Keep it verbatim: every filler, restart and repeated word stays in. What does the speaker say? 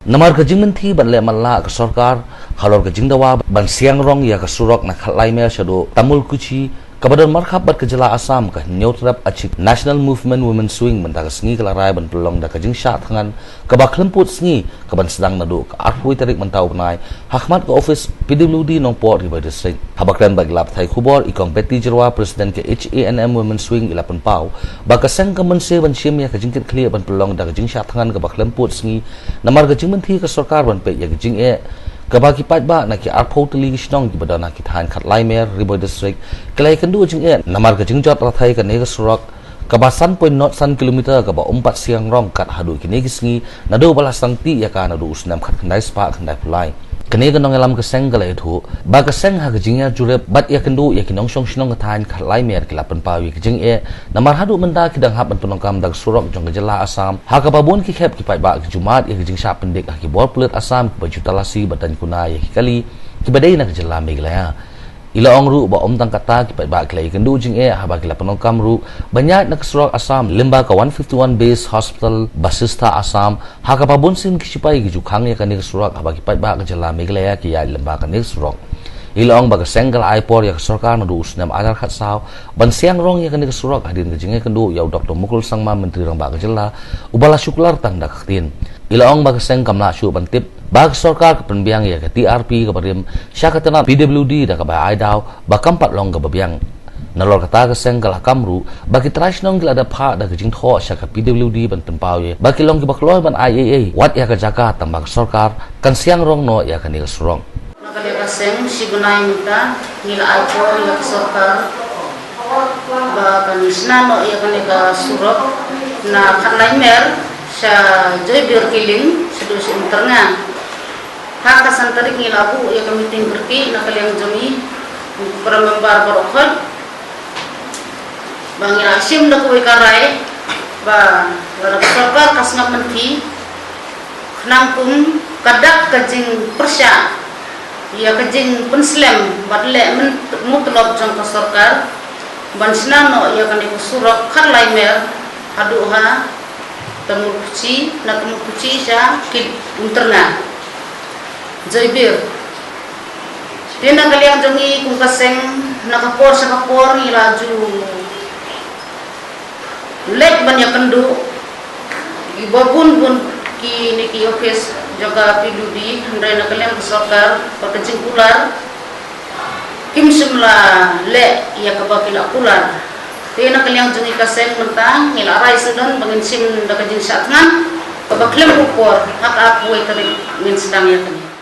Namar ka jingmynthi ban leh matlah ka sorkar halor ka jingdawa ban siang rong ïa ka surok na Khatlai Mer shaduh Tamulkuchi, kaba don markhap bad ka jylla Assam, ka Hynñiewtrep Achik National Movement Women's Wing mynta ka sngi ka la rai ban pynlong da ka jingshah thngan kaba khlem pud sngi, kaban sdang naduh ka arphew tarik mynta u bnai, ha khmat ka office P W D Nongpoh Ri Bhoi District. Haba kren bad ki lad pathai khubor, i Kong Betty Jyrwa, President ka H A N M Women's Wing, i la pynpaw ba ka seng kam mynshwa ban shim ïa ka jingkitkhlieh ban pynlong da ka jingshah thngan kaba khlem pud sngi, namar ka jingmynthi ka sorkar ban peit ïa ka jingeh kaba ki paidbah na ki arphew tylli ki shnong kiba don ha ki thaiñ Khatlai Mer, Ri Bhoi District, ki la ïakynduh jingeh namar ka jingjot rathai kane ka surok kaba san point nought san kilometer kaba ym pat siang rong kat haduh kine ki sngi, naduh ba la sdang tih ïa ka naduh u snem khatkhyndai spah khyndaiphew lai. Kane ka nongïalam ka seng ka la ïathuh ba ka seng ha ka jingïajurip bad ïakynduh ïa ki nongshong shnong ka thaiñ Khatlai Mer ki la pynpaw ïa ka jingeh namar haduh mynta ki dang hap ban pyndonkam da ka surok jong ka jylla Assam, ha kaba bun ki khep ki paidbah ki ju mad ïa ka jingshah pyndik ha ki bor pulit Assam kiba ju talasi bad daiñ kuna ïa ki kali kiba dei na ka jylla Meghalaya. I la ong ruh ba ym tang katta, ki paidbah ki la ïakynduh jingeh haba ki la pyndonkam ruh ban ïaid na ka surok Assam lyngba ka one fifty-one Base Hospital, Basista, Assam, ha kaba bunsien ki shipai ki ju khang ïa kane ka surok haba ki paidbah ka jylla Meghalaya ki ïaid lyngba kane ka surok. I la ong ba ka seng ka la ai por ïa ka sorkar naduh u snem ar hajar khatsaw ban siang rong ïa kane ka surok hadien ka jingïakynduh ïa u Doctor Mukul Sangma, Myntri Rangbah ka jylla, uba la shu kular tang da ka ktien. I la ong ba ka seng kam lah shuh ban tip ba ka sorkar ka pynbiang ïa ka T R P kaba rim sha ka tnat P W D da kaba ai daw ba kam pat long kaba biang. Nalor kata, ka seng ka la kam ruh ba ki trai shnong ki la dep phah da ka jingthoh sha ka P W D ban pynpaw ïa ba ki long kiba kloi ban ai ei ei wat ïa ka jaka, tangba ka sorkar kan siang rong noh ïa kane ka surok. Na ka liang ka seng, shi bnai mynta ngi la ai por ïa ka sorkar ba kan shna noh ïa kane ka surok na Khatlai Mer sha Joybirkiew Killing shaduh sha Umtyrnga. Ha ka san tarik ngi la buh ïa ka meeting kyrkieh na ka liang jong ngi, para member baroh khoit, ba ngi la shim da kawei ka rai ba lada ka sorkar ka sngap mynthi, khnang kum ka dak ka jingpyrshah ïa ka jingpynslem bad leh myn-, mutlop jong ka sorkar ban shna noh ïa kane ka surok Khatlai Mer haduh ha Tamulkuchi, na Tamulkuchi sha Kil-, Umtyrnga, Joybirkiew. Te na ka liang jong ngi kum ka seng, na ka por sha ka por ngi la ju leit ban ïakynduh ïa ba bun bun kine ki office jong ka P W D, hynrei na ka liang ka sorkar bad ka jingkular kim shym la leh ïa kaba ki la kular. Te na ka liang jong ngi ka seng mynta ngi la rai sngewdon ba ngin shim da ka jingshah thngan kaba khlem u por ha ka arphew tarik ngin sdang ïa kane.